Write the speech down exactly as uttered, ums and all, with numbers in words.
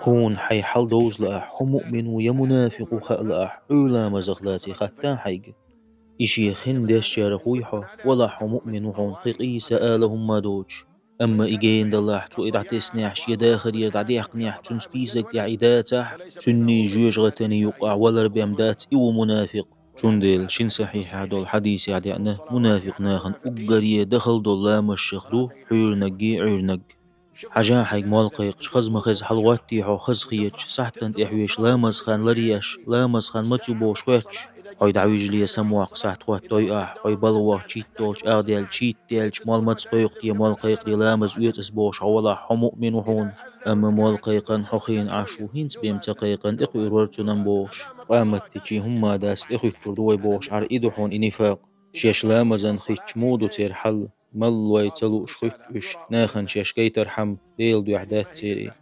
Хьуна хьай хьал довза лаахь, хьо муъмин ву я мунафикъ ву хаа лаахь, Ӏуьйра ламазах лаций хатта хьайга. И шен хин дешчарах вуй хьо, валахь хьо муъмин ву хьуна, кхин къийса ала хӀумма доцуш. Амма и гена далахь, цо и дӀатеснехь, шен дахарера дӀадаьккхинехь, цуьнан список тӀехь и дацахь, цуьнний жоьжахатаний юккъахь валар бен дац, и ву мунафикъ. Цундела шина сахьихьехь долу хьадисехь деана, мунафикъ нахана уггаре дахал долу ламазшах ду пхьуьйранарггий, Ӏуьйранарг. Хьажахь хьайга молла кхайкхача, хаза ма хеза хьалагӀоттий хьо, хаза хеташ, сахьтана тӀехь веш, ламаза хан ларъеш, ламаза хан маца ю бохуш хоьттуш. Хьой дӀавижале самаваккха сахьт хӀоттадой ахь, хьой балха вахча читтолчу агӀделча, читтаделча, молла маца кхойкху те, молла кхайкхаре ламаз оьцу ас бохуш хьо валахь, хьо муъмин ву хьуна. Амма молла кхайкхина хьо хиъна Ӏаш ву, хӀинца бен ма ца кхайкхина, тӀекхуьур вара цунна бохуш. Къаматдичи хӀумма дац, тӀехуьттур ду вай бохуш Ӏар, и ду хьуна и нифакъ. Шаьш ламазан хиттича муха ду церан хьал? Маллой ца лууш хуьтту уьш, нахана шаьш гайтархьама, Делан дуьхьа дац церан.